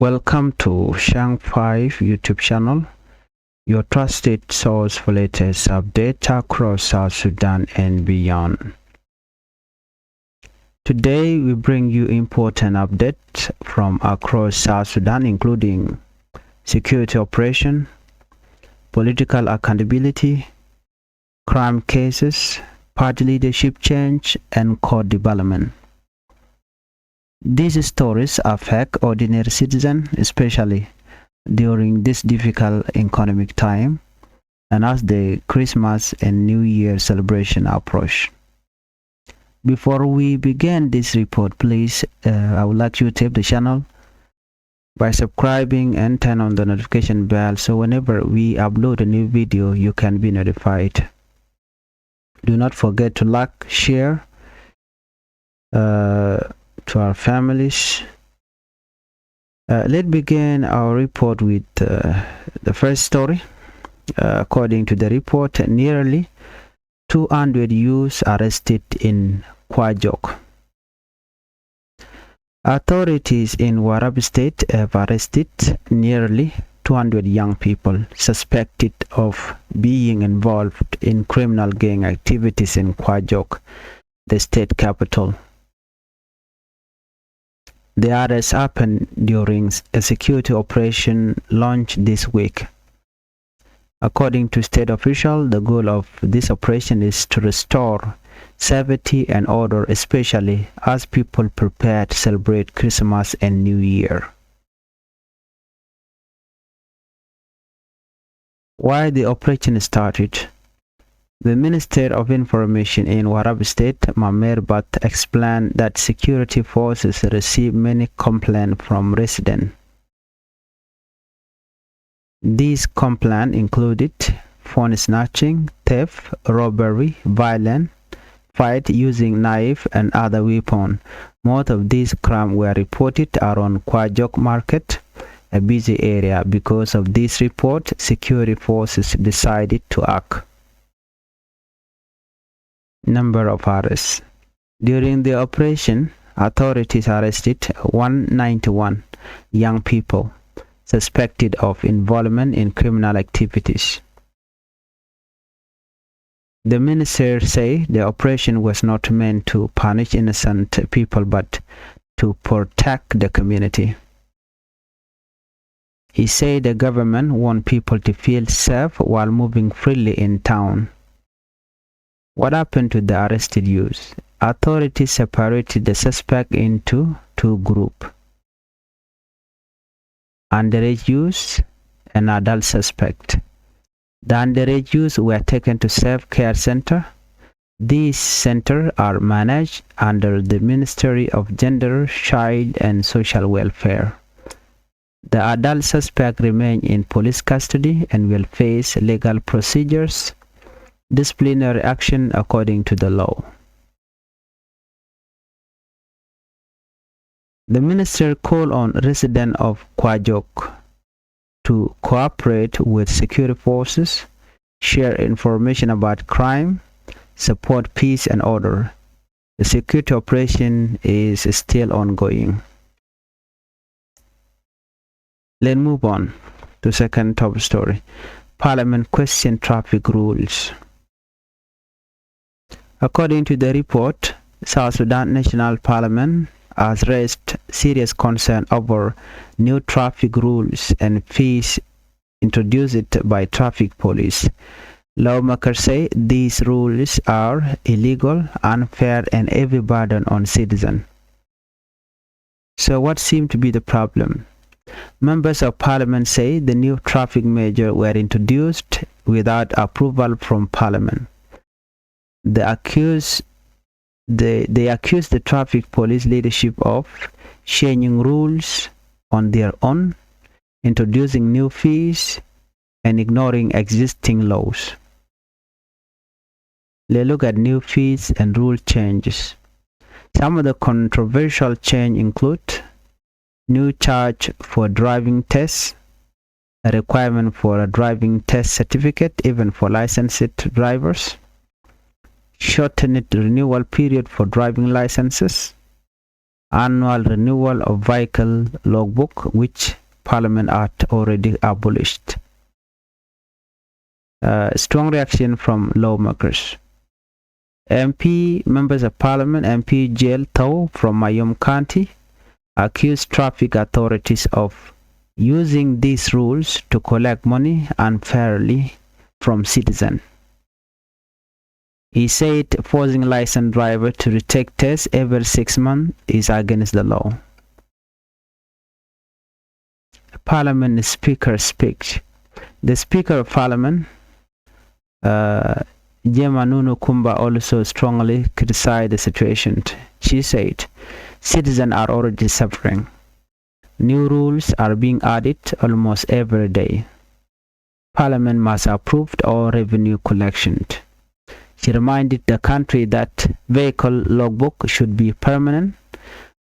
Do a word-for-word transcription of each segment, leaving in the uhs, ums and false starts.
Welcome to Shang five YouTube channel, your trusted source for latest updates across South Sudan and beyond. Today we bring you important updates from across South Sudan, including security operation, political accountability, crime cases, party leadership change, and court development. These stories affect ordinary citizens, especially during this difficult economic time and as the Christmas and New Year celebration approach. Before we begin this report, please, uh, I would like you to tap the channel by subscribing and turn on the notification bell, so whenever we upload a new video, you can be notified. Do not forget to like, share, uh, to our families. Uh, let's begin our report with, uh, the first story. Uh, according to the report, nearly two hundred youths arrested in Kwajok. Authorities in Warrap State have arrested nearly two hundred young people suspected of being involved in criminal gang activities in Kwajok, the state capital. The arrest happened during a security operation launched this week. According to state official, the goal of this operation is to restore safety and order, especially as people prepare to celebrate Christmas and New Year. Why the operation started? The Minister of Information in Warrap State, Mamer Bath, explained that security forces receive many complaints from residents. These complaints included phone snatching, theft, robbery, violent fight using knife and other weapon. Most of these crimes were reported around Kwajok Market, a busy area. Because of this report, security forces decided to act. Number of arrests. During the operation, authorities arrested one ninety-one young people suspected of involvement in criminal activities. The minister say the operation was not meant to punish innocent people but to protect the community. He said the government want people to feel safe while moving freely in town. What happened to the arrested youth? Authorities separated the suspect into two groups, underage youth and adult suspect. The underage youth were taken to Safe Care Center. These centers are managed under the Ministry of Gender, Child and Social Welfare. The adult suspect remain in police custody and will face legal procedures, disciplinary action according to the law. The minister called on residents of Kwajok to cooperate with security forces, share information about crime, support peace and order. The security operation is still ongoing. Let's move on to second top story. Parliament question traffic rules. According to the report, South Sudan National Parliament has raised serious concern over new traffic rules and fees introduced by traffic police. Lawmakers say these rules are illegal, unfair, and heavy burden on citizens. So what seemed to be the problem? Members of parliament say the new traffic measures were introduced without approval from parliament. They accuse, they, they accuse the traffic police leadership of changing rules on their own, introducing new fees, and ignoring existing laws. Let's look at new fees and rule changes. Some of the controversial change include new charge for driving tests, a requirement for a driving test certificate even for licensed drivers, shortened renewal period for driving licenses, annual renewal of vehicle logbook, which Parliament had already abolished. Uh, strong reaction from lawmakers. M P, members of parliament, M P Jiel Thaw from Mayom County, accused traffic authorities of using these rules to collect money unfairly from citizens. He said forcing licensed driver to retake test every six months is against the law. Parliament Speaker speech. The Speaker of Parliament, uh, Gemma Nunu Kumba, also strongly criticized the situation. She said, citizens are already suffering. New rules are being added almost every day. Parliament must approve all revenue collection. She reminded the country that vehicle logbook should be permanent.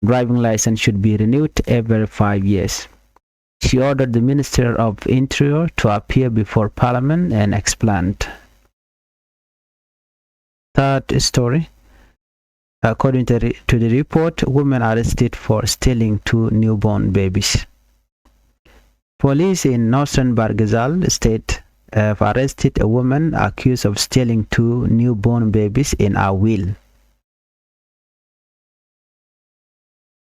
Driving license should be renewed every five years. She ordered the Minister of Interior to appear before Parliament and explain. Third story. According to the, to the report, women arrested for stealing two newborn babies. Police in northern Bahr el Ghazal state have arrested a woman accused of stealing two newborn babies in Awil.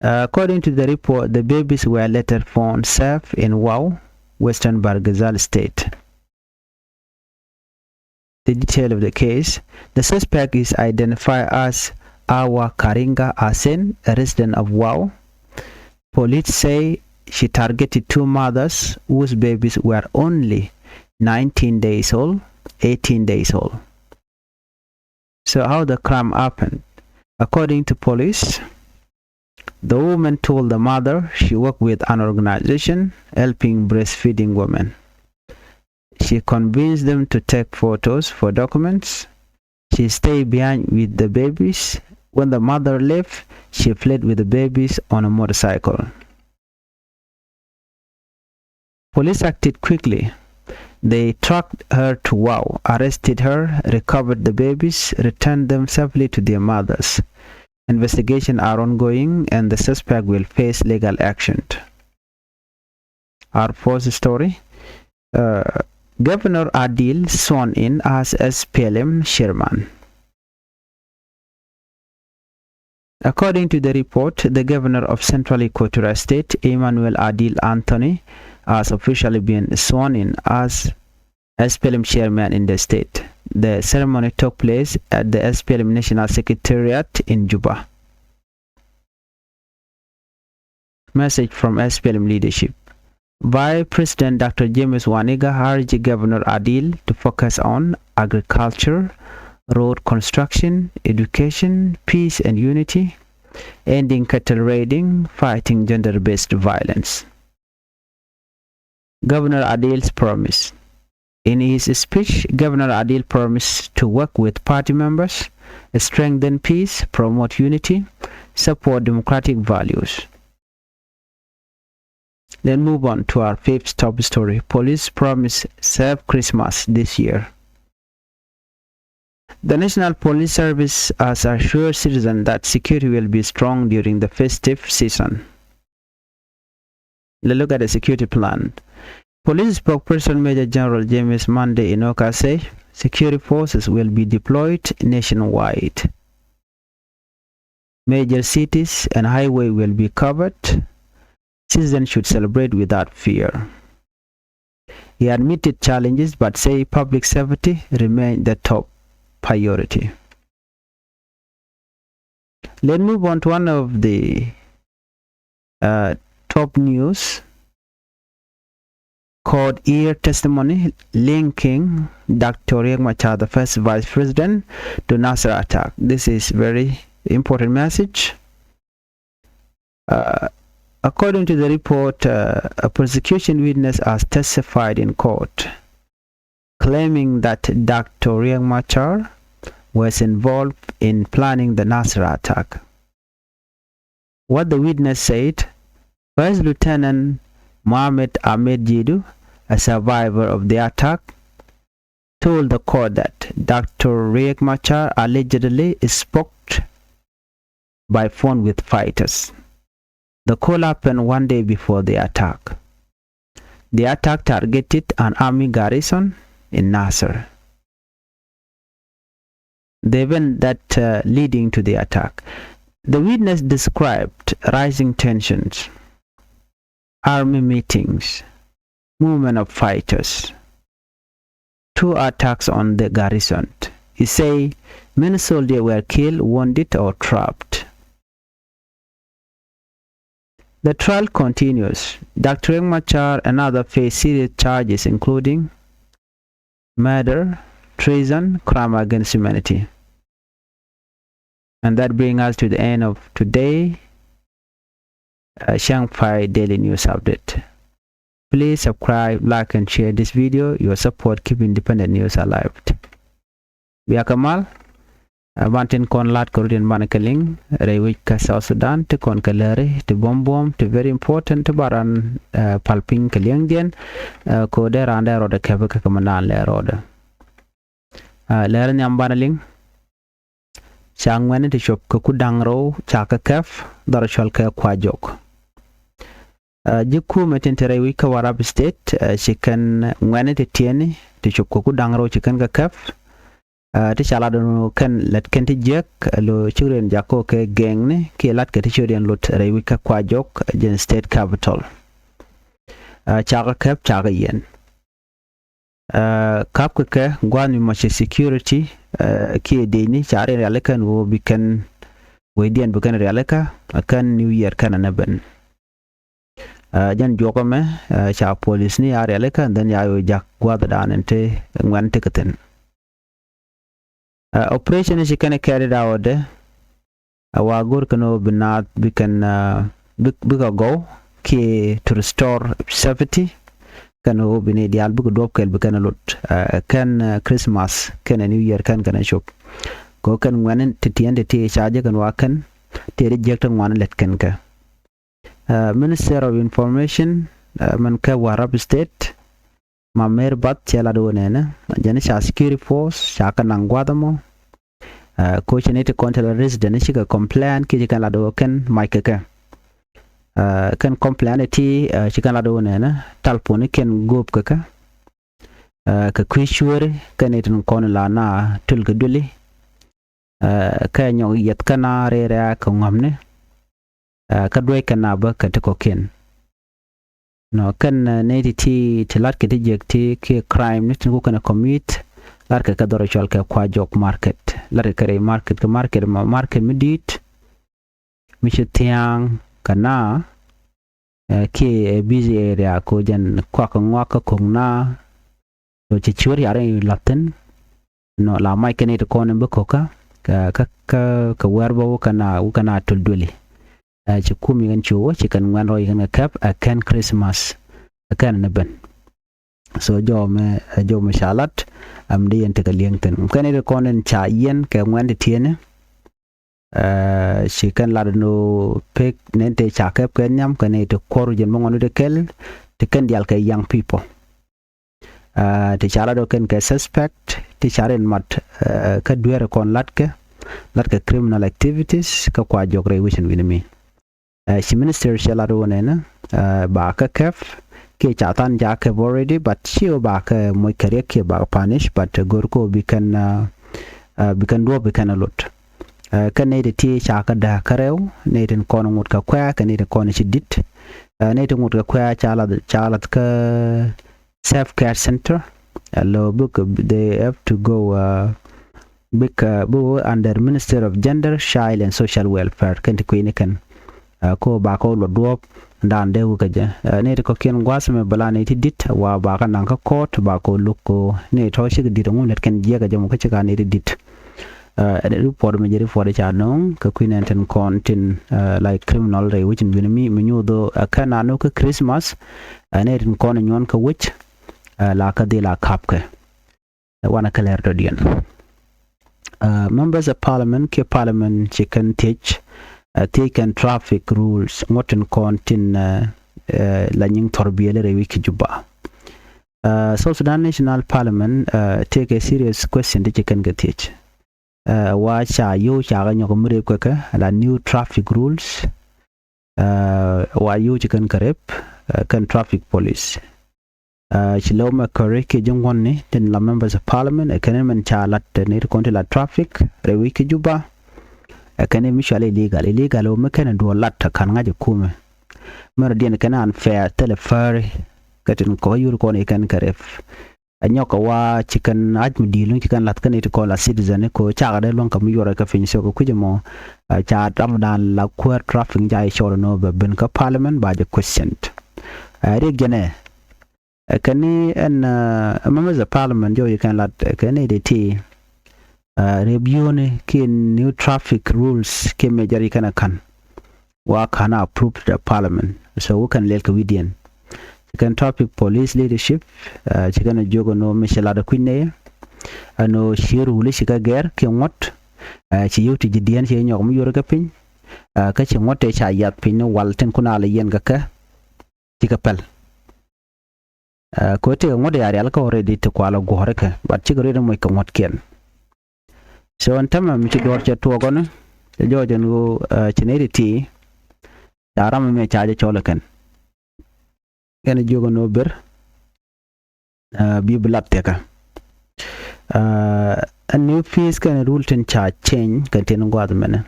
According to the report, the babies were later found safe in Wau, western Bahr el Ghazal state. The detail of the case. The suspect is identified as Awa Karinga Asen, a resident of Wau. Police say she targeted two mothers whose babies were only nineteen days old, eighteen days old. So how the crime happened? According to police, the woman told the mother she worked with an organization helping breastfeeding women. She convinced them to take photos for documents. She stayed behind with the babies. When the mother left, she fled with the babies on a motorcycle. Police acted quickly. They tracked her to Wau, arrested her, recovered the babies, returned them safely to their mothers. Investigations are ongoing and the suspect will face legal action. Our fourth story. Uh, Governor Adil sworn in as S P L M chairman. According to the report, the governor of Central Equatoria State, Emmanuel Adil Anthony, has officially been sworn in as S P L M chairman in the state. The ceremony took place at the S P L M National Secretariat in Juba. Message from S P L M leadership. Vice President Doctor James Waniga urged Governor Adil to focus on agriculture, road construction, education, peace and unity, ending cattle raiding, fighting gender-based violence. Governor Adil's promise. In his speech, Governor Adil promised to work with party members, strengthen peace, promote unity, support democratic values. Then move on to our fifth top story. Police promise safe Christmas this year. The National Police Service has assured citizens that security will be strong during the festive season. Let's look at the security plan. Police spokesperson Major General James Monday Inoka say security forces will be deployed nationwide. Major cities and highway will be covered. Citizens should celebrate without fear. He admitted challenges but say public safety remain the top priority. Let's move on to one of the, uh, top news called Ear Testimony linking Doctor Riek Machar, the first vice president, to Nasir attack. This is very important message. Uh, according to the report, uh, a prosecution witness has testified in court, claiming that Doctor Riek Machar was involved in planning the Nasir attack. What the witness said, First Lieutenant Mohamed Ahmed Jidu, a survivor of the attack, told the court that Doctor Riek Machar allegedly spoke by phone with fighters. The call happened one day before the attack. The attack targeted an army garrison in Nasir. The event that, uh, leading to the attack. The witness described rising tensions, army meetings, movement of fighters, two attacks on the garrison. He say many soldiers were killed, wounded, or trapped. The trial continues. Doctor Riek Machar and others face serious charges, including murder, treason, crime against humanity. And that brings us to the end of today, uh, Chiang Mai Daily News Update. Please subscribe, like, and share this video. Your support keep independent news alive. Bia kɛ mal, ɛ, ban tin kɔn lat kɛ rut in ban kɛ liŋ rɛy wec kä South Sudan, ti kɔn kɛ lääri, ti buɔm buɔm, ti very important, ti ba ran, ɛ, pal piny kɛ liŋdiɛn, ɛ, kɛ dee ran dee rɔɔdɛ kɛp kɛ kɛ mɛ naan lɛ rɔɔdɛ. Ɛ, lääri nhiam ban liŋ. Ca ŋuɛ̈ni ti cop kɛ ku da̱ŋ rɛw ca kɛ kɛp, dhɔr cɔl kɛ Kuajok. Ɛ, ji̱ kumɛ tin te rɛy wi̱c kä Warrap State, ɛ, ci kɛn ŋuɛ̈ni ti tiɛni ti cop kɛ ku da̱ŋ rɛw ci kɛn kɛ kɛp. Ɛ, ti ca lat ɛn ɣöö kɛn lät kɛn ti jiäk, ɛ, lo cik riɛn jak kɛ kɛ gɛŋni kiɛ latkɛ ti ciötdiɛn lot rɛy wi̱c kä Kuajok, ɛ, jɛn state capital. Ɛ, ca kɛ kɛp, ca kɛ yiɛn. Ɛ, ka̱pkɛ kɛ gua̱a̱th mi mɔc security, ɛ, kiɛ dëëcni ca riɛn rialikä ɛn ɣöö bi kɛn wecdiɛn bi kɛn rialikä, ɛ, kɛn New Year kɛn ɛn ɛ ben. Ɛ, jɛn juɔk ɛmɛ, ɛ, ca polisni a rialikä, and then ya yo̱ jak gua̱a̱thdan in te ŋuɛ̈n tekɛ thi̱n. Ɛ, operation ci kɛn carried out dɛ, ɛ, wa go̱r kɛn ɣöö bi naath bi kɛn, ɛ, bi, bikɛ gɔw kiɛ to restore safety. Kɛn ɣöö bi ni diaal bikɛ duɔ̱p kɛl bi kɛn lot, ɛ, kɛn, ɛ, Christmas kɛnɛ New Year kɛn kɛn cop. Kɛ ɣöö kɛn ŋuɛ̈ni ti tiɛn ti ti ca jɛ kɛn wa kɛn ti ri jiäk ti ŋuan lät kɛn kɛ. Ɛ, Minister of Information, ɛ, mɛn kä Warrap State, Mamer Bath, cɛ lat wä nɛnɛ jɛn ca security force ca kɛ naŋ gua̱th ɛmɔ. Ɛ, ko ci ni ti kɔn te la resident cikɛ complain kiɛ ci kɛn lat wä kɛn mac kɛ kɛ. Ɛ, kɛn complain ti, ɛ, ci kɛn lat wä nɛnɛ talponi kɛn gop kɛ kɛ. Ɛ, kɛ kui̱ cueeri kɛn ni tin kɔn la na tul kɛ dueli. Ɛ, kɛ nyɔk yieth kä na rɛɛ rɛɛ kɛ ŋɔmni. Ɛ, kä duec kɛ na bä kɛ ti kɔkiɛn. Nɔ kɛn, ɛ, nɛy ti ti, ti latkɛ ti jiäk ti kiɛ crime ni tin ku kɛn ɛ commit, latkɛ kɛ dhɔr cɔal kɛ Kuajok market. Latkɛ kɛ rɛy market, kɛ market mɔ, market mi di̱i̱t mi ci thia̱a̱ŋ kɛ na, ɛ, kiɛ, ɛ, busy area ko jɛn kuak kɛ ŋuak kä ko̱k na. So ci ciöt yar in la̱thi̱n. Nɔ la mac kɛ nɛy ti kɔn in bi ko̱kä kɛ, kä, kä, kɛ wɛr bä wä kɛn a, wä kɛn a töl dueli. Ɛ, ci kum yi kɛn ci wä ci kɛn ŋuɛn rɔ yi kɛn kɛ kɛp ɛ kɛn Christmas ɛ kɛn ni ben. So jɔmɛ, ɛ, jɔmɛ ca lat, ɛm, di yɛn tekɛ li̱eŋ thi̱n kɛn nɛy ti kɔn in ca yɛn kɛ ŋuɛn ti tiɛni. Ɛ, ci kɛn lat ni pek nɛn te ca kɛp kɛ nhiam kɛ nɛy ti kuɔr jɛn bä ŋuan wi̱cdɛ kɛl ti kɛn diaal kɛ young people. Ɛ, ti ca lat ɔ kɛn kɛ suspect ti ca rin mat, ɛ, kä dueer kɔn latkɛ, latkɛ criminal activities kä Kuajok rɛy wecin wi̱ni mi. Ɛ, ci minister cɛ lat wä nɛnɛ, ɛ, ba kä kɛp kiɛ ca than ca kɛp already, but ci wä ba kɛ moc kɛ riɛk kiɛ ba kɛ punish, but, ɛ, gör ko bi kɛn, ɛ, ɛ, bi kɛn duɔ̱p bi kɛn a lot. Ɛ, kɛn nɛy ti ti ca kɛ dääk kä rɛw, nɛy tin kɔn ŋot kɛ kuɛ kɛ nɛy tin kɔn ci dit. Ɛ, nɛy tin ŋot kɛ kuɛ ca lath, ca lath kä self care center. Ɛ, lo bik they have to go, ɛ, bik, ɛ, bik under Minister of Gender, Child and Social Welfare kɛn ti kui̱ni kɛn. Ɛ, ko ba kɛ wä luɔt duɔ̱ɔ̱p dan dee wi̱i̱ kä jɛ. Ɛ, nɛy ti kɔ̱kiɛn gua̱a̱th mɛ bɛ la nɛy ti di̱t wa ba kɛ naŋ kä court ba kɛ wä luk ko nɛy tɔ̱ cikɛ di̱t ɛŋu lät kɛn jiɛk ɛ jɛ mɔ kä cikɛ nɛy ti di̱t. Ɛ, report mi jɛ report ca nöŋ kɛ kui̱ nɛn tin kɔn tin, ɛ, like criminal rɛy wecin wi̱ni mi, mi nyuuth ɛ kɛn a nöŋ kä Christmas. Ɛ, nɛy tin kɔn nyuɔn kä wec, ɛ, la kä dhil a ka̱pkɛ. Ɛ, wanɛ kä lɛr dɔ̱diɛn. Ɛ, members of parliament kiɛ parliament ci kɛn thiec, ɛ, thiec kɛn traffic rules ŋuɔ̱t tin kɔn tin, ɛ, ɛ, la nyiŋ thɔr biɛl rɛy wi̱c ki Juba. Ɛ, South Sudan National Parliament, ɛ, tëëkɛ serious question ti ci kɛn kɛ thiec. Ɛ, wa ca yio̱w ca kɛ nyɔk mi rep kɛ kɛ la new traffic rules. Ɛ, wa yio̱w ci kɛn kɛ rep, ɛ, kɛn traffic police. Ɛ, ci lɛw mɛ käri kiɛ ji̱ ŋuɔ̱tni tin la members of parliament, ɛ kɛn mɛn ca lat, ɛ, ni ti kɔn ti la traffic rɛy wi̱c ki Juba. Ɛ kɛn mi cual illegal, illegal ɛ mi kɛn duɔl lat ɛ ka̱n ŋa̱c ɛ kumɛ. Mɛn rɔ diɛn kɛn an fair thilɛ fääri. Kä tin kɔk yur kɔn i̱ kɛn kɛ rep. Ɛ nyɔk kɛ wa ci kɛn ac mi di̱i̱l luŋ ci kɛn lath kä ni ti kɔn la citizen ni ko cakɛ dee luɔ̱ŋ kɛ mi yuɔrɛ kɛ piny so kɛ kui̱c ɛmɔ. Ɛ, ca ram dan la kuäär traffic ca i̱ cɔl ni wä bɛ ben kä parliament ba jɛ questioned. Ɛ, riɛk jɛn ɛ, ɛ kɛn ni ɛn, ɛ, members of parliament jɔw ci kɛn lat, ɛ kɛn ni di ti, ɛ, review ni kiɛ new traffic rules kiɛ mɛ jɛr ci kɛn ɛ ka̱n. Wa ka̱n approve the parliament. So wä kɛn lɛl kɛ wi̱diɛn. Ci kɛn traffic police leadership, ɛ, ci kɛn a jiök ɛn ɣöö mi ci lat ɛ kui̱ny nɛy. Ɛn ɣöö ci rule ci kɛ gɛr kiɛ ŋuɔ̱t. Ɛ, ci yio̱w ti ji̱ diɛn ci nyɔk mi yuɔr kɛ piny. Ɛ, kä ci ŋuɔ̱t tɛ ca yath piny ni wal tin kun a lɛ yɛn kɛ kɛ. Ci kɛ pɛl. Ɛ, kɛ ɣöö tëëkɛ ŋuɔ̱t ya rial kä already ti kual ɛ guɔ̱ɔ̱rikɛ, but cikɛ riet moc kɛ ŋuɔ̱tkiɛn. So ɛn täämɛ mi ci duɔ̱ɔ̱r cɛ tuɔɔk ɔni, cɛ jɔɔc ɛn ɣöö, ɛ, ci nɛy ti ti ca ram ɛmɛ ca jɛ cɔl ɛ kɛn. Kɛn jiök ɛn ɣöö ber, ɛ, bi bi lat thiɛkä. Ɛ, ɛn new fees kɛn rule tin ca change kɛn tin gua̱a̱th mɛnɛ.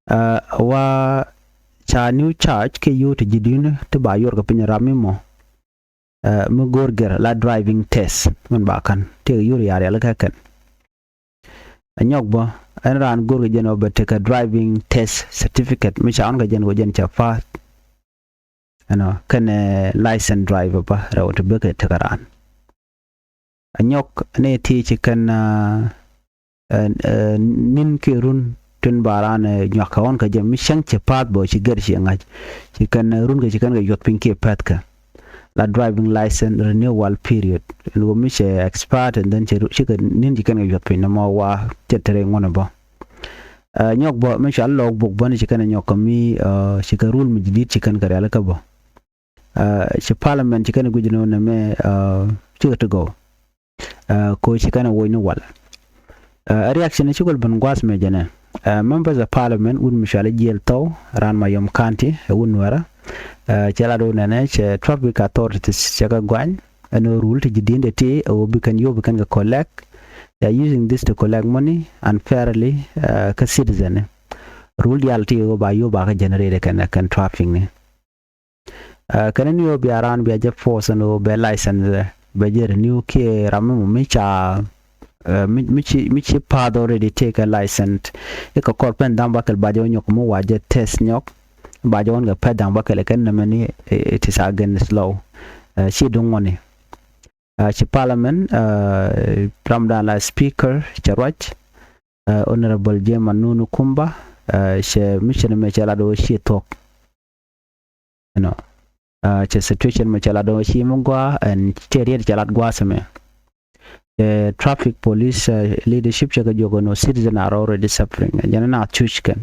Ɛ, wa ca new charge kɛ yio̱w ti ji̱ di̱n ti ba yuɔr kɛ piny ram mi mɔ. Ɛ, mi go̱o̱r gɛr la driving test min ba ka̱n tëëkɛ yio̱w ya rial kä kɛn. Ɛ nyɔk bä ɛn raan go̱o̱r kɛ jɛn ɔ bɛ tekɛ driving test certificate mi ca ɣɔn kɛ jɛn kɛ jɛn cɛ pass. Ɛnɔ kɛnɛ license driver bä rɛw ti bekɛ tekɛ raan. Ɛ nyɔk ni ti ci kɛn, ɛ, ɛ, ɛ, ni̱n kiɛ run tin ba raan, ɛ, nyuak kɛ ɣɔn kɛ jɛ mi cäŋ ci path bä ci gɛr ci ŋa̱c. Ci kɛn, ɛ, run kɛ ci kɛn kɛ yuɔth piny kiɛ pɛ̈th kɛ la driving license renewal period. Ɛn ɣöö mi cɛ expire and then ci ru-, cikɛ ni̱n ci kɛn kɛ yuɔth piny nɔmɔ wa cɛ te rɛy ŋuɔ̱n ɛ bä. Ɛ, nyɔk bä mi cɔal logbook bä ni ci kɛn ɛ nyɔk kɛ mi, ɛ, ci kɛ rule mi ji̱ di̱t ci kɛn kɛ rialikä bä. Ɛ, ci parliament ci kɛn ɛ guic ni wä nɛmɛ, ɛ, cikɛ ti gɔw. Ɛ, ko ci kɛn ɛ woc ni wal. Ɛ, reaction ci kul ben gua̱a̱th mɛ jɛnɛ. Ɛ, members of parliament wut mi cɔal i̱ jiɛl thɔw raan Mayom County ɛ wut Nuɛrä. Ɛ, cɛ lat wä nɛnɛ cɛ traffic authorities cɛ kɛ guany ɛn ɣöö rule ti ji̱ di̱n dee ti ɛ ɣöö bi kɛn yio̱w bi kɛn kɛ collect. They are using this to collect money unfairly, ɛ, kä citizen ni. Rule diaal ti ɛ ɣöö ba yio̱w ba kɛ generate kɛn, kɛn traffic ni. Ɛ, kɛn ni ɣöö bia raan bia jɛ force ni ɣöö bɛ license, ɛ, bɛ jɛ renew kiɛ ram mi mɔ mi ca, ɛ, mi, mi ci, mi ci path already tekɛ license. Ikɛ kɔr pɛn dham bakɛl ba jɛ wä nyɔk mi wa jɛ test nyɔk. Ba jɛ wä kɛ pɛn dham bakɛl kɛn nɛmɛ ni, ɛ, it is against law. Ɛ, ci duŋ ŋuɔni. Ɛ, ci parliament, ɛ, ram dan la speaker cɛ ruac. Ɛ, Honorable Jema Nunu Kumba, ɛ, cɛ mi cɛ ni mɛ cɛ lat wä ci thuɔk. You know, ɛ, cɛ situation mɛ cɛ lat dɔ̱ŋ ci mi gua̱a̱ ɛn cɛ riet cɛ lat gua̱a̱ sɛ mɛ. Ɛ, traffic police, ɛ, leadership cɛ kɛ jiök ɛn ɣöö citizen are already suffering. Jɛn na thuc kɛn.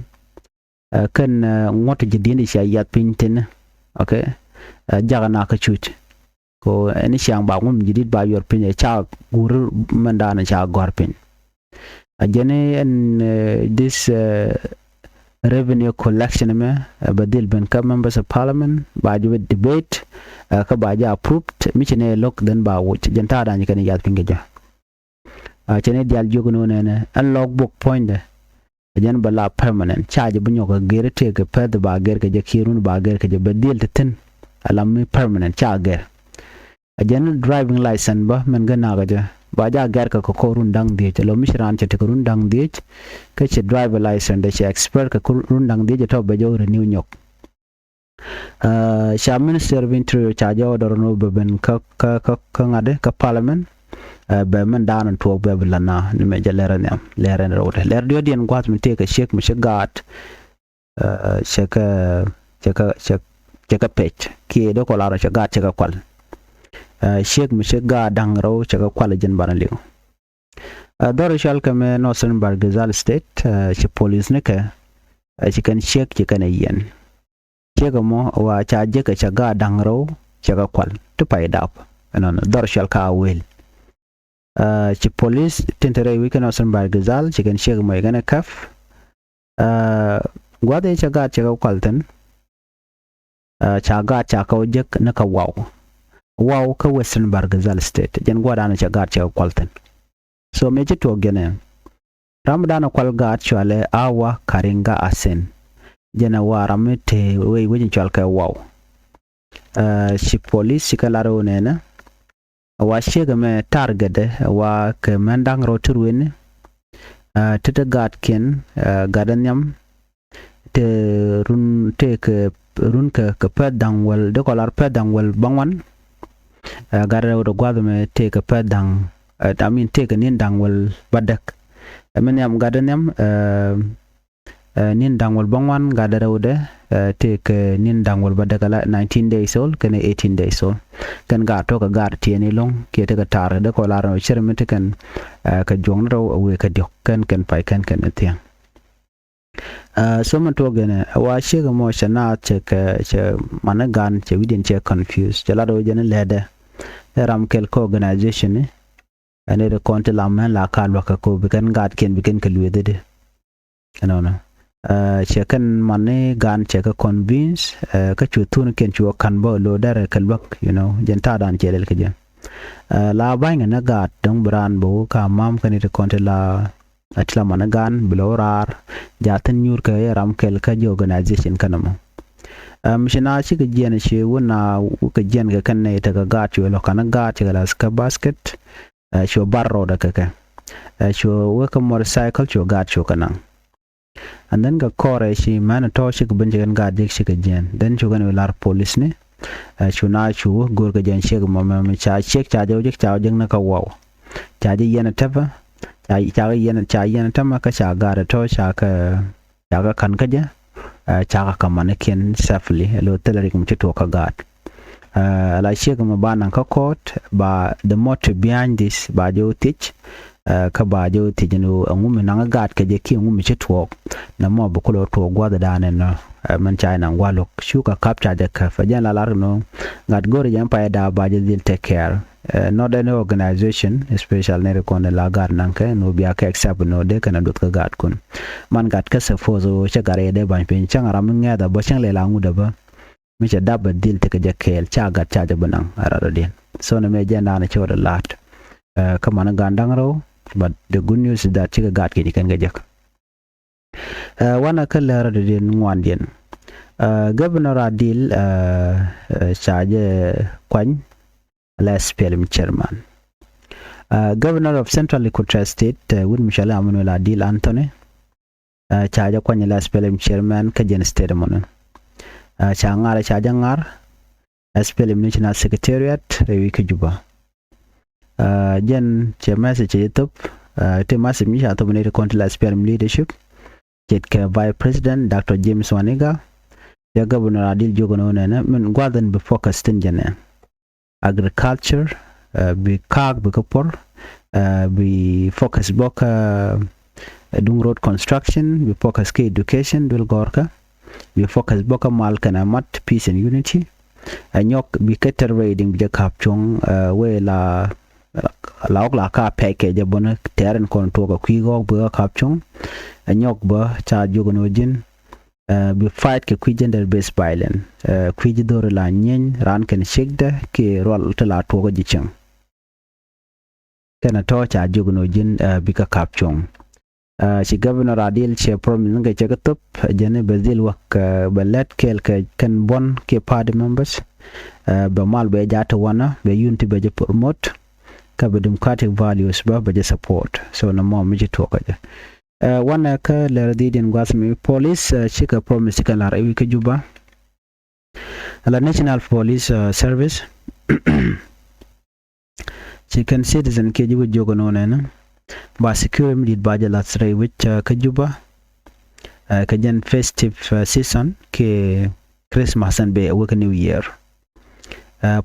Ɛ, kɛn, ɛ, ŋuɔ̱t ji̱ di̱n cɛ yath piny thi̱n. Okay. Ɛ, jakä na kä cuc. Ko ɛn ciaŋ ba ŋum ji̱ di̱t ba yuɔr piny ɛ ca guur mɛn da̱a̱n ca gɔ̱r piny. A jɛn ɛn, ɛ, this, ɛ, revenue collection mɛ, ɛ, bɛ dhil ben kä members of parliament ba jɛ debate, ɛ, kä ba jɛ approved mi ci nɛ lo̱k then ba wuc jɛn ta̱a̱ da̱a̱ny kɛn yath piny kɛ jɛ. A cɛ ni diaal jiök ni wä nɛnɛ ɛn logbook puɔ̱nydɛ. A jɛn bɛ la permanent charge bi nyɔk kɛ gɛr tëëkɛ pɛth ba gɛr kɛ jɛ kiɛ run ba gɛr kɛ jɛ bɛ dhil ti thi̱n. A la mi permanent ca gɛr. A jɛn driving license bä mɛn gɛ nakä jɛ ba ja gɛr kɛ kɛ kɔ run da̱ŋ dhiec. Lɔ mi ci raan cɛ tekɛ run da̱ŋ dhiec kä cɛ driver license dɛ cɛ expire kɛ kɔ run da̱ŋ dhiec tɔ bɛ jɛ wä renew nyɔk. Ɛ, ca Minister of Interior ca jɛ order ni wä bɛ ben kä, kä, kä, kä ŋa̱t kä parliament. Ɛ, bɛ mɛn da̱a̱n tuɔɔk bɛ bi la na ni mɛ jɛ lɛr ni am lɛr ni rɛwdɛ lɛr diɔ̱diɛn gua̱th mi tëëkɛ ciek mi ci gaat. Ɛ, cɛ kɛ, cɛ kɛ, cɛ, cɛ kɛ pec kiɛ dee kɔ lar cɛ gaat cɛ kɛ kual. Ɛ, ciek mi ci gaat da̱ŋ rɛw cɛ kɛ kual jɛn banɛ liŋ. Ɛ, dhɔr cɔal kɛ mɛ Northern Bahr el Ghazal State, ɛ, ci police ni kɛ, ɛ, ci kɛn ciek ci kɛn ɛ yɛn. Ciek ɛmɔ wa ca jek kɛ cɛ gaat da̱ŋ rɛw cɛ kɛ kual ti pay dap. Ɛnɔnɔ dhɔr cɔal ka wel. Ɛ, ci police tin te rɛy wi̱c kä Northern Bahr el Ghazal ci kɛn ciek ɛmɔ ci kɛn ɛ käp. Ɛ, gua̱th ëë cɛ gaat cɛ kɛ kual thi̱n. Ca gaat ca kɛ wä jek ni kä Waw. Waw kä Western Bahr el Ghazal State, jɛn gua̱a̱th dan cɛ gaat cɛ kɛ kual thi̱n. So mëë ci tuɔɔk jɛn ɛ, ram dan kual gaat cɔalɛ Awa Karinga Asen. Jɛn ɛ wa ram mi te wec wec in cɔal kɛ Waw. Ci police ci kɛ lar ɣöö nɛnɛ, wa ciek ɛmɛ target ɛ wa kɛ mɛn da̱ŋ rɛw ti ruëëni. Ti te gaatkiɛn, gat ɛ nhiam, te run, te kɛ run kɛ, kɛ pɛth da̱ŋ wäl, dee kɔ lar pɛth da̱ŋ wäl bäŋuan. Gat ɛ rɛw dee gua̱th ɛmɛ te kɛ pɛth da̱ŋ, I mean, te kɛ ni̱n da̱ŋ wäl bädäk. Ɛmɛ nhiam, gat ɛ nhiam, ni̱n da̱ŋ wäl bäŋuan, gat ɛ rɛwdɛ te kɛ ni̱n da̱ŋ wäl bädäk, ala nineteen days old kɛnɛ eighteen days old. Kɛn gaat tɔ̱ kɛ gaat tiɛɛni lo̱ŋ kiɛ te kɛ taar, dee kɔ lar ɛ cɛr mi te kɛn kɛ juɔ̱kni rɛw wëë kɛ diɔ̱k, kɛn kɛn pay kɛn kɛn thia̱a̱ŋ. So mɛn tuɔɔk jɛn ɛ, wa ciek ɛmɔ cɛ naath cɛ kɛ, cɛ mani gan cɛ wi̱diɛn cɛ confuse, cɛ lat ɣöö jɛn ɛ lɛtdɛ ɛ ram kɛl kä organization ni. Ɛn ɛ ri kɔn ti la mɛn la ka luäk kɛ ko bi kɛn gaatkiɛn bi kɛn kɛ lueethädi. Ɛnɔnɔ. Cɛ kɛn mani gan cɛ kɛ convince, kä cu thunkiɛn cu ɛ ka̱n bä lo̱o̱ dɛrɛ kɛ luäk, you know, jɛn ta̱a̱dan cɛ lɛl kɛ jɛ. La ba̱ny kɛ ni gaat dɔ̱ŋ bi raan bi wä ka mam kɛn ri kɔn ti la, a ti la mani gan bi lo̱o̱ raar. Jaathin nyuur kɛ ram kɛl kä jɛ organization kɛn ɛmɔ. Mi ci na cikɛ jiɛn ci wä na wä kɛ jiɛn kɛ kɛn nɛy tekɛ gaat cu ɛ lo̱k kɛn gaat cikɛ la kä basket. Cu bar rɔɔdɛ kɛ kɛ. Cu wä kɛ motorcycle cu gaat cu kɛ naŋ. And then kɛ kɔrɛ ci mɛn tɔ̱ cikɛ ben cikɛn gaat jek cikɛ jiɛn. Then cu kɛn wi̱i̱ lar police ni. Cu na cu wä go̱o̱r kɛ jɛn ciek mɔ mɛ mi ca ciek ca jɛ wä jek ca wä jek ni kä Waw. Ca jɛ yɛn tɛpɛ. Ca, ca yɛn, ca yɛn tɛmɛ kä ca gaat tɔ̱ ca kɛ, ca kɛ ka̱n kä jɛ. Ca kɛ kä manikiɛn safely, lo̱o̱ thilɛ rik mi ci tuɔɔk kä gaat. Ala ciek mi ba naŋ kä court, ba the motive behind this ba jɛ wä thiec. Kä ba jɛ wä thiec ni ɣöö ɛŋu mi naŋ gaat kɛ jɛ kiɛ ɛŋu mi ci tuɔɔk. Nɛ mɔ bi kulɛ tuɔɔk gua̱thdan ɛnɔ. Mɛn ca jɛ naŋ gua̱luk cu kɛ kap ca jɛ käp, ɛ jɛn la lar ni ɣöö gat go̱rɛ jɛ pay da ba jɛ dhil take care. Not any organization, especially ni ri kɔn la gaat naŋ kɛ ni wä bia kɛ accept ni wä dee kɛn a duɔth kä gaatkun. Man gat kä suppose wä cɛ gat rɛy dee ba̱ny piny cäŋ ram mi ŋɛ̈th a bä cäŋ lɛ la ŋut a bä. Mi cɛ dap a dhil tekɛ jɛ kɛɛl ca gat ca jɛ bi naŋ a rat a diɛn. So ni mɛ jɛn da̱a̱n cɛ wä dee la̱t. Kä man gan da̱ŋ rɛw, but the good news is that cikɛ gaat kiɛn kɛn kɛ jek. Wanɛ kä lɛr a dee ŋuandiɛn. Governor Adil ca jɛ kuany la S P L M chairman. Governor of Central Equatoria State, wut mi cɔal Emmanuel Adil Anthony, ca jɛ kuany la S P L M chairman kä jɛn state mɔni. Ca ŋar, ca jɛ ŋar S P L M National Secretariat rɛy wi̱i̱ kä Juba. Jɛn cɛ message cɛ jɛ thop, ti message mi ca thop ni ti kɔn ti la S P L M leadership. Ce̱tkɛ Vice President Doctor James Waniga. Cɛ Governor Adil jiök ni wä nɛnɛ min gua̱th in bi focus thi̱n jɛn ɛ agriculture, bi ka̱a̱k bi kä puɔr, bi focus bä kä duŋ road construction, bi focus kä education duël gɔ̱rkä, bi focus bä kä mal kɛnɛ mat, peace and unity. Ɛ nyɔk bi kä tɛr rɛy diŋ bi jɛ ka̱p cuɔ̱ŋ, wee la, la ɣɔk la ka pɛc kɛ jɛ bäni tɛɛr in kɔn tuɔɔk ɛ kui̱ ɣɔk bi kä ka̱p cuɔ̱ŋ. Ɛ nyɔk bä ca jiök ni wä ji̱n, bi fight kɛ kui̱ gender based violence, kui̱ ji̱ dho̱ri la nyieny raan kɛn ciekdɛ kiɛ rual ti la tuɔɔk ji̱ cieŋ. Kɛnɛ tɔ̱ ca jiök ni wä ji̱n bi kä ka̱p cuɔ̱ŋ. Ci Governor Adil cɛ promise ni kɛ cɛ kä thop jɛn bɛ dhil wäk, bɛ lɛt kɛɛl kɛ kɛn buɔ̱n kiɛ party members. Bɛ mal bɛ jaa ti wanɛ, bɛ unity bɛ jɛ promote, kä bɛ democratic values bä bɛ jɛ support. So nɛ mɔ mi ci tuɔɔk kä jɛ. Wanɛ kä lɛr dhi̱i̱diɛn gua̱th mi police cikɛ promise cikɛ la̱r i̱ wi̱i̱ kä Juba. Ala National Police Service ci kɛn citizen kiɛ ji̱ wec jiök ni wä nɛnɛ ba security mi di̱t ba jɛ la̱th rɛy wec kä Juba. Kɛ jɛn festive season kiɛ Christmas ɛn bɛ wek New Year.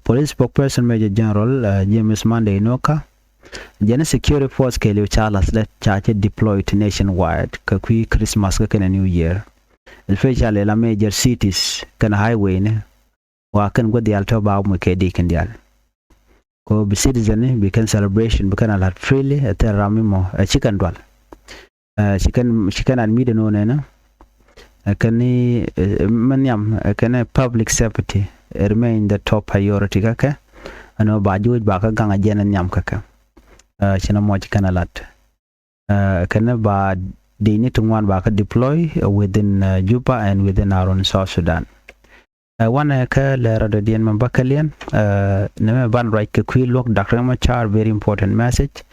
Police spokesperson Major General James Monday Inoka, jɛn security force kɛɛliw ca la̱th lɛ ca cɛ deploy ti nationwide kɛ kui̱ Christmas kä kɛnɛ New Year, especially la major cities kɛnɛ highway ni. Wa kɛn gua̱th diaal tɔ̱ ba wä muc kɛ di kɛn diaal. Kɛ bi citizen ni bi kɛn celebration bi kɛn a la̱t freely, ɛ thil ram mi mɔ ɛ ci kɛn dual. Ci kɛn, ci kɛn admit ni wä nɛnɛ. Ɛ kɛn ni, ɛ, mɛ nhiam, ɛ kɛn ni public safety, ɛ remain the top priority kä kɛ. Ɛn ɣöö ba juuc ba kä gaŋ ɛ jɛn ɛ nhiam kä kɛ. Ɛ, ci nɛ mɔc kɛn ɛ lat. Ɛ, kɛn ni ba di̱i̱ni ti ŋuan ba kä deploy, ɛ, within, ɛ, Juba and within our own South Sudan. Ɛ, wanɛ kä lɛ rɔdɛ diɛn mɛ bä käliɛn, ɛ, nɛ mɛ ban ruac kɛ kui̱ luɔ̱k Doctor Machar, very important message.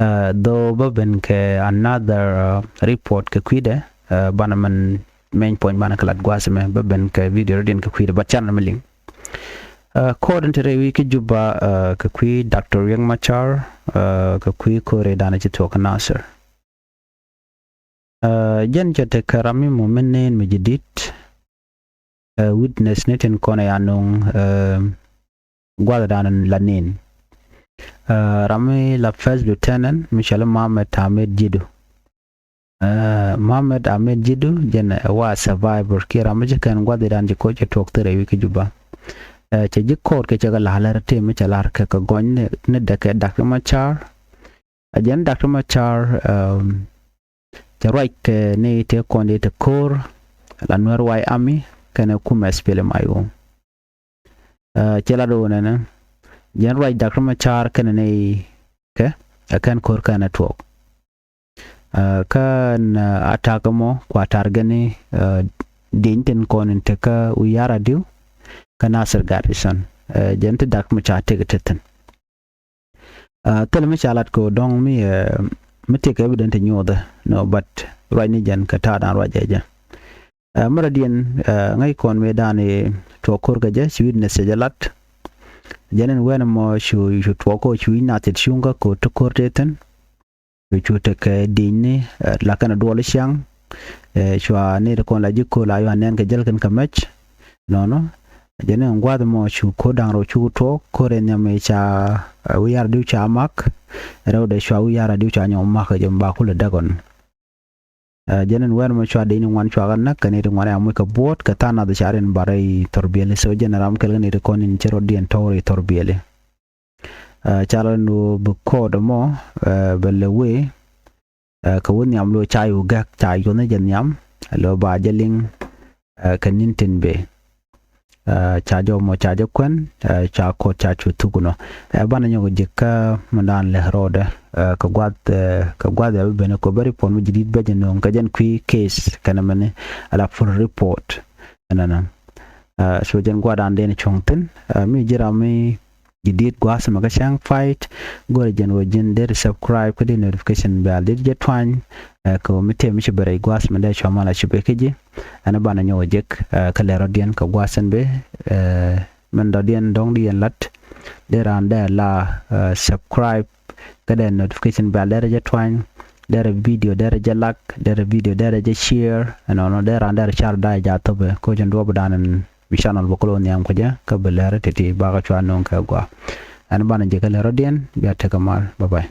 Ɛ, though bä ben kɛ another, ɛ, report kɛ kui̱dɛ, ɛ, banɛ mɛn main point banɛ kɛ lat gua̱a̱th mɛ bä ben kɛ video rɔdiɛn kɛ kui̱dɛ, but canɛ mɛ liŋ. Ɛ, kɔɔdɛn te rɛy wi̱i̱ kä Juba, ɛ, kɛ kui̱ Doctor Riek Machar, ɛ, kɛ kui̱ ko̱rɛ danɛ ci thuɔ̱k kä Nasir. Ɛ, jɛn cɛ tekɛ ram mi mɔ mi neen mi ji̱ di̱t. Ɛ, witness ni tin kɔn ɛ ya nuŋ, ɛ, gua̱th dan la neen. Ɛ, ram mi la first lieutenant mi cɔal Mohamed Ahmed Jidu. Ɛ, Mohamed Ahmed Jidu jɛn ɛ wa survivor kiɛ ram mi ci kɛn gua̱th dan ci koc ɛ tuɔk thirɛ wi̱i̱ kä Juba. Ɛ, cɛ ji̱ kɔɔt kɛ cɛ kɛ la̱r lɛr tëë mi cɛ la̱r kɛ kɛ gɔny ni, ni däkɛ Doctor Machar. Ɛ jɛn Doctor Machar, um, cɛ ruac kɛ ni tëë kɔn di te ko̱r la Nuer White Army kɛnɛ kumɛ SPLM-IO. Ɛ, cɛ la do̱o̱ nɛnɛ jɛn ruac Doctor Machar kɛnɛ ni kɛ ɛ kɛn ko̱r kɛnɛ tuɔk. Ɛ, kɛn, ɛ, attack mɔ kua target ni, ɛ, dieny tin kɔn in tekä Wiyara diw kä Nasir garrison. Ɛ, jɛn ti Doctor Machar tëk ti thin. Ɛ, thil mi ca lat kɛ dɔ̱ŋ mi, ɛ, mi tëk evident ti nyuɔthɛ nɔ, but ruac ni jɛn kɛ ta̱a̱ dan ruac ɛ jɛ. Ɛ, märä diɛn, ɛ, ŋäc kɔn mëë dan i̱ tuɔɔk ko̱r kɛ jɛ ci witness cɛ jɛ lat. Jɛn in wɛn mɔ cu, cu tuɔɔk kɔ cu wi̱c nath cɛ cuŋ kä ko̱r ti ko̱r tëë thin. Cu cu tekɛ di̱i̱cni, ɛ, la kɛn duɔl i̱ ciaŋ. Ɛ, cua ni ti kɔn la ji̱ ko̱r la yua nɛn kɛ jäl kɛn kɛ mɛc. Nɔnɔ jɛ ni ɛn gua̱th mɔ cu ko̱r da̱ŋ rɛw cuk tuɔɔk ko̱r in nhiam i̱ ca, ɛ, Wiyara diw ca mak. Rɛwdɛ cua Wiyara diw ca nyɔk mak kɛ jɛ mi ba kulɛ däk ɔn. Ɛ, jɛn in wɛr mɔ cua dee ni ŋuan cua kɛ näk kɛ ni ti ŋuan ɛ amuc kɛ buɔt kɛ tha̱a̱ŋ nath ca rin bar rɛy thɔr biɛli. So jɛn ram kɛl kɛ ni ti kɔn in cɛ rɔ diɛn tɔɔr rɛy thɔr biɛli. Ɛ, ca rɔ ni wä bi kɔɔt mɔ, ɛ, bɛ lɛ wee, ɛ, kɛ wä nhiam lo ca yu gɛk ca yuɔth ni jɛ nhiam lo ba jɛ liŋ, ɛ, kɛ ni̱n tin bee. Ɛ, ca jɔw mɔ ca jɛ kuɛn, ɛ, ca kɔt ca cu thuk nɔ. Ɛ, banɛ nyɔk ji̱ kä mɛ dan lɛ rɔɔdɛ, ɛ, kɛ guath, ɛ, kɛ guath ɛ bi ben kɔ bä report mi ji̱ di̱t bä jɛ no̱o̱ŋ kɛ jɛn kui̱ case kɛnɛ mɛni ala full report. Ɛnɛnɛ. Ɛ, so jɛn guath dan den cuɔ̱ŋ thin, ɛ, mi ji̱ ram mi ji̱ di̱t gua̱a̱th mɛ kä cäŋ fight. Go̱rɛ jɛn wä ji̱n deri subscribe kä di notification bell dit jɛ twany. Ɛ, kɛ wä mi tëë mi ci bɛ rɛy gua̱a̱th mɛ dee cua mal a ci bɛ kä ji̱. Ɛn banɛ nyɔk jek, ɛ, kä lɛ rɔ̱diɛn kɛ gua̱a̱th ɛn bee, ɛ, mɛn dɔ̱diɛn dɔ̱ŋ di yɛn la̱t. Dee raan dee la, ɛ, subscribe kä dee notification bell dee rɛ jɛ twany. Dee rɛ video dee rɛ jɛ like, dee rɛ video dee rɛ jɛ share. Ɛnɔnɔ dee raan dee rɛ car da̱a̱ jɛ a thopɛ ko̱ jɛn duɔ̱ɔ̱p dan ɛn mi channel bä kolo nhiam kɛ jɛ kä bi lɛr ti̱ti̱ bakɛ cua no̱o̱ŋ kɛ gɔaa. Ɛn banɛ jɛ kä lɛ rɔ̱diɛn bia tekɛ mal. Bye bye.